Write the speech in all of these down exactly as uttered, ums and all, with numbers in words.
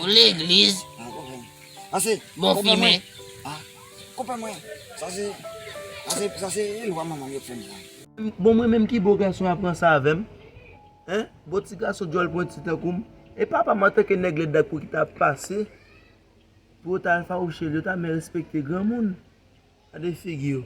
Legliz. Ah, konprann. Sa se bon konpè fimen. Mwen. Ah, konpè mwen. Sa se, sa se, sa se lwa manman m yo fè m sa. Bon, mwen menm ki bo gason ap ranse avè m. Hein? Bon ti gason djòl pwenti tankou m. E papa m antanke nèg lèd dak pou ki t ap pase. Pou yo ta fawouche l, yo ta men respekte granmoun. Gade figi yo.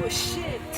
Oh shit!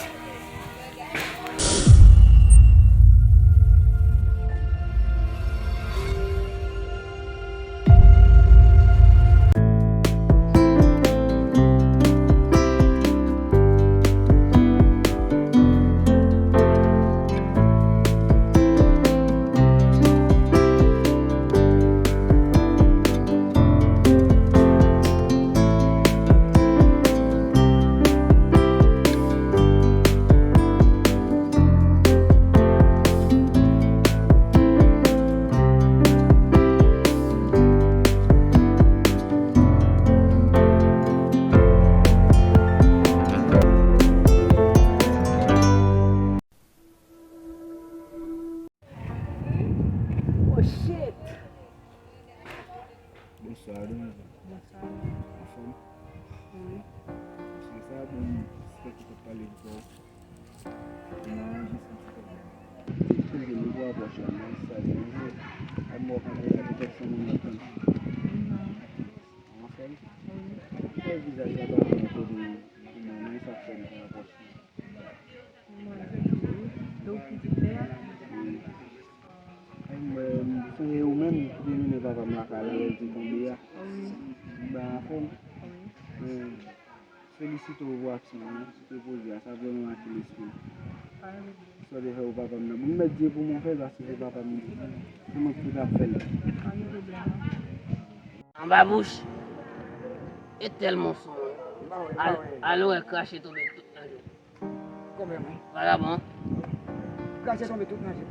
Oh shit! Bonswa, demwazèl. Bonswa. Anfòm? Wi. Se sa, bon, se ki te pale de ou. Non, jis yon ti pwoblèm. Te koze nou pou apwòch la, men sa deranje. Ak mwen, w konnen, se pèsonn moun nan tann. Non. Anfòm? Wi. Fè vizaj la pa bon pou nou, pou mwen, men sa k fè m pran apwòch la. Mwen, wi. Donk, ki te fè a? Wi. Ay, mwen, m sonje ou menm, ki te mennen papa m lakay la, lè l te tonbe a. Wi. Ba, anfòm? Wi. Wi. Felisite w pou aksyon an, wi. Ou te poze a, sa vrèman make lespri m. Pa gen pwoblèm. Sa w te fè pou papa m nan. Bon, m mèt di e pou mwen fè l, paske se papa m li. Se mwen ki pou t ap fè l. Pa gen pwoblèm, non. Anba bouch. E tèlman w sou mwen. Al, al wè krache tonbe tout nan je w. Konpè mwen. Vagabon. Krache tonbe tout nan je.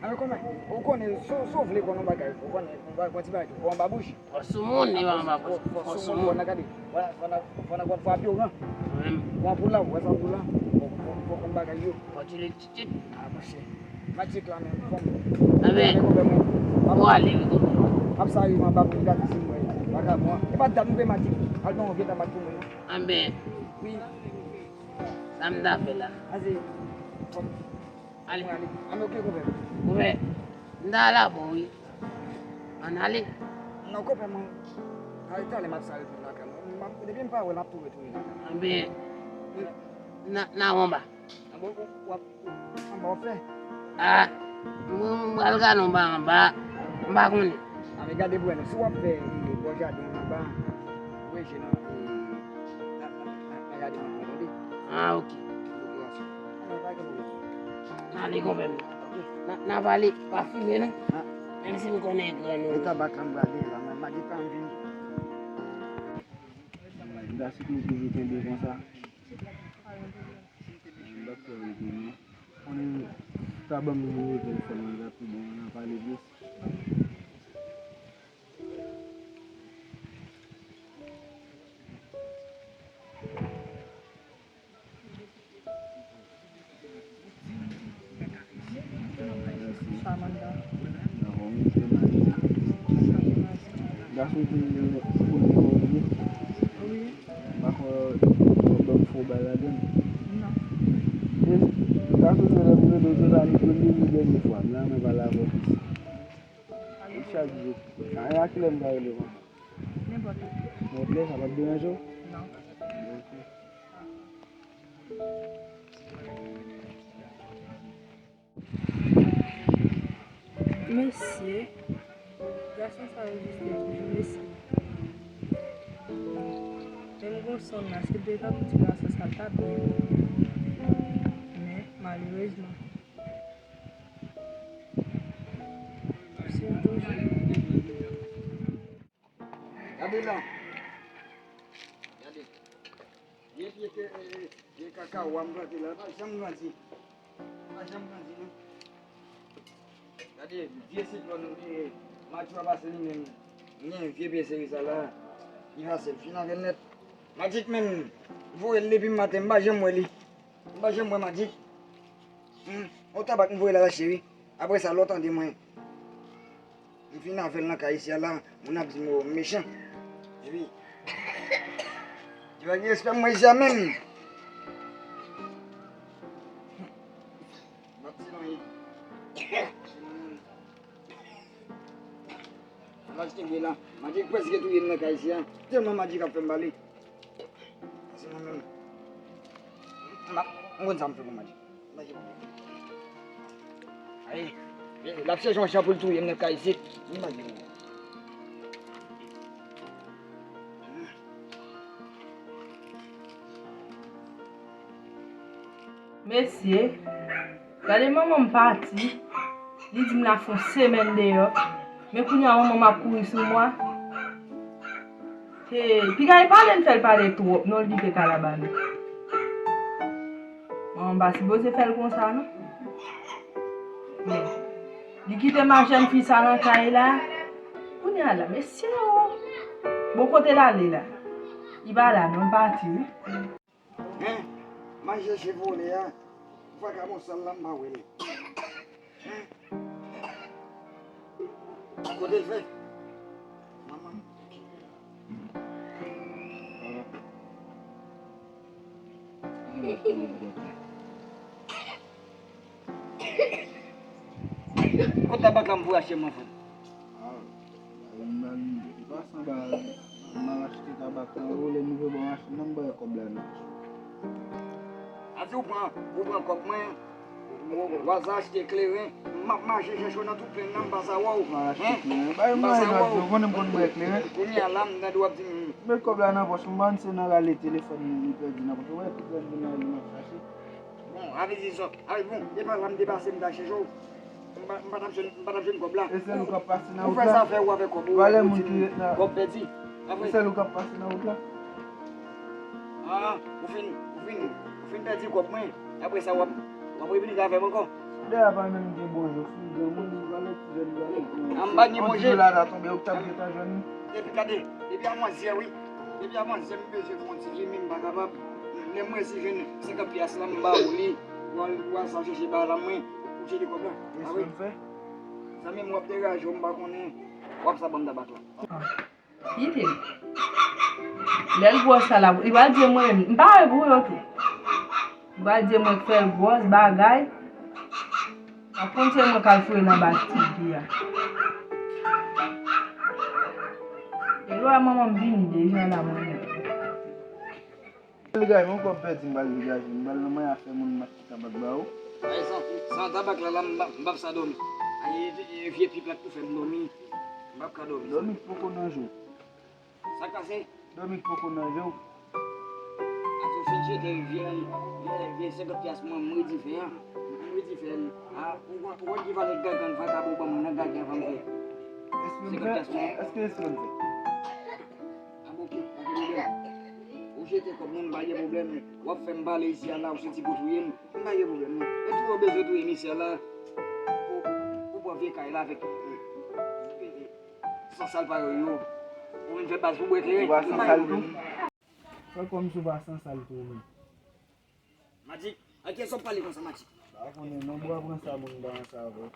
Alò konpè, ou konnen, si w, si w vle konn yon bagay, ou konnen, yon bagay, yon ti bagay, ou anba bouch. Fò sou moun, li pa anba bouch. Fò, fò sou moun, fò nan gade. Fò nan, fò nan, fò nan, fò apyoran. Mwen menm. Fò anpoul la, ou wè sa anpoul la. Fò, fò, fò konn bagay yo. Fò tire titit. Ah, monchè. Matik la menm, fò m. Anben, konpè mwen. Ou ale, wi, konpè. M ap sa rive anba pou m gade si m wè vagabon an. E pa dat m pe matik. Al nan yon vye tabak pou mwen. Anben. Wi. Sa m ta fè la? Anse, fò m, ale. Mwen ale. Anben, oke, konpè. Konpè, m ta al abò, wi. Ann ale. Non, konpè, mwen. Ale, talè m ap sa retounen lakay mwen. M ap, depi m pa wè l, m ap tou retounen lakay mwen. Anben, n a, n a wè anba. Anba, w ap, anba w ap fè? Ah, mwen, mwen pral gade anba, anba. M pa konnen. Ah, men gade pou wè non. Si w ap fè, e, bò jaden anba, voye je nan, e, nan, nan, nan, nan jaden an, tande? Ah, ok. Dekorasyon. Ah, men pa gen pwoblèm. N ale, konpè m. Ok. N a, n a pale pa fimen, non? Ah. Menm si m konnen e gran, non. E tabak la m gade la, m a, m a di pa m vini. Dasi tou toujou kenbe konsa. M pa t fè retounen. Konnen, ta ban m nimewo telefòn nan, l ap pi bon, n a pale plis. Samantha. Gason ki konnen kòm li. Wi. M pa kwè w ap ban m fo bagay ladann. Non. E gason se lè m rele w, se pa li premye ni dènye fwa. M la mwen pale avè w plis. E chak jou. A kilè m ka rele w? Nenpòt lè. Nenpòt lè, sa p ap deranje w? Non. Ok. Mesye, gason sa yo egziste toujou, mesye. Menm gon sonn nan, si l te tankou ti gason sa, l t ap byen. Men, malerezman, si l toujou Gade la. Gade. Vye pye ke, e, e, vye kakawo a m plante la, pa janm grandi. Pa janm grandi, non. Gade, vye siklòn, e, Match w ap pase li menm. M gen vye pye seri sa la. Li pase l fin avè l nèt. Magic menm, m voye l depi maten, m pa janm wè li. M pa janm wè Magic. Hmm, on tabak m voye l al achte wi. Apre sa, lè w tande mwen. M fin avè l nan kay isi a la, moun ap di m mechan. Epi, li pa gen respè mwen isi a menm. M ap di non ye. Magic te gen la. Magic prèske touye m nan kay isi a. Tèlman Magic ap fè m pale. Se mwen menm. M ap, m konn sa m fè pou Magic. Magic. Ayi. L ap chèche yon jan pou l touye m nan kay isi. M pa gen. Mesye, gade manman m pati, li di m l ap fè yon semèn deyò, men kounye a manman m ap kouri sou mwen. Hey, piga li pa vle n fè l pale twòp, non, l kite kalaba nou. Manman m pa sipoze fè l konsa, non. Men, li kite ma jèn fi sa nan kay la. Kounye a la, mesye o. Bon, kote l ale la? Li pa la, non, l pati, wi. Hen? M al chèche vòlè a. Vakabon sal la, m pa wè l. Hen? Kote l fè? Manman. Kot tabak la m voye achte m nan frè m? Ah, m al, m pase anba, m al achte tabak la, ou lè m rive bò machin nan, m bay kòb la nan. A di ou pran, ou pran kòb mwen, w al achte kleren, m ap mache chèche w nan tout plenn nan, m pa sa wè w. M al achte kleren, bay m sa wè w. Ou konnen m konn bay kleren. Kounye a la, m tande w ap di m. Met kòb la nan pòch, m panse nan rale telefòn li pèdi nan pòch, ou wè tout lè m vin nan rale m ap chache. Bon, a vle di sa, a vle bon, e pa la m te pase m ta chèche w. M pa, m pa t ap jwenn, m pa t ap jwenn kòb la. E sèl ou k ap pase nan wout la? Ou fè zafè ou avèk kòb ou, ou di m kòb pèdi. E sèl ou k ap pase nan wout la? Ah, ou fin, ou fin, ou fin pèdi kòb mwen. Apre sa, w ap, w ap replike avè m ankò. Dayè pa menm gen bon je, ou fin granmoun, ou pral ti jèn, ou pral. Ah, m pa gen bon je. Yon ti dola ta tonbe, ou t ap gentan jwenn li. Epi gade, epi a manzè, wi. Depi avan, si m bezwen fè yon ti gimi, m pa kapab. Lè m wè si jwenn senkant pyas la, m ba ou li. Ou al, ou al sa chèche ba la mwen. Ou chèche kòb la. Ah wi. Zanmi m, w ap deraje w, m pa konnen. W ap sa ban m tabak la. Kite l. Lè l gwòs sa la, li pral di mwen menm. M pa wè pou yo tou. Li pral di mwen k fè l gwòs bagay. Ap konn se mwen k al foure nan bastid li a. E lwa manman m vini deja la mwen menm. Degaje, men kòb pèdi m pral degaje. M pral nan mwen afè moun m ap chita bak ba ou. Ay, san, san tabak la, la, m p ap, m p ap sa dòmi. Ay, e, e, vye pip la k tou fè m dòmi. M p ap ka dòmi. Dòmi k poko nan je w. Sa k pase? Dòmi k poko nan je w. Ati w fin jete vye, vye, vye senkant pyas mwen, m redi fè a. M redi fè l. A, ou konn, ou konn ki valè gagan vakabon ban m nan gagan avan m fè. Senkant pyas mwen. Èske espre m fè? A bon, ok, pa gen pwoblèm. Ou jete kòb mwen, m pa gen pwoblèm. W ap fè m pale isi a la, ou se ti pou touye m. M pa gen pwoblèm, non. E tou ou bezwen touye misye la. Ou, ou pran vye kay la avèk, e, e, e, e, san sal parèy ou yo. Ou vin fè baz pou bwè kleren. Ou pa san sal tou? Fè kòmsi ou pa san sal tou, men. Magic, a kiyès w ap pale konsa, Magic? Pa konnen non, bro, pran sa moun ba ansanm avè w.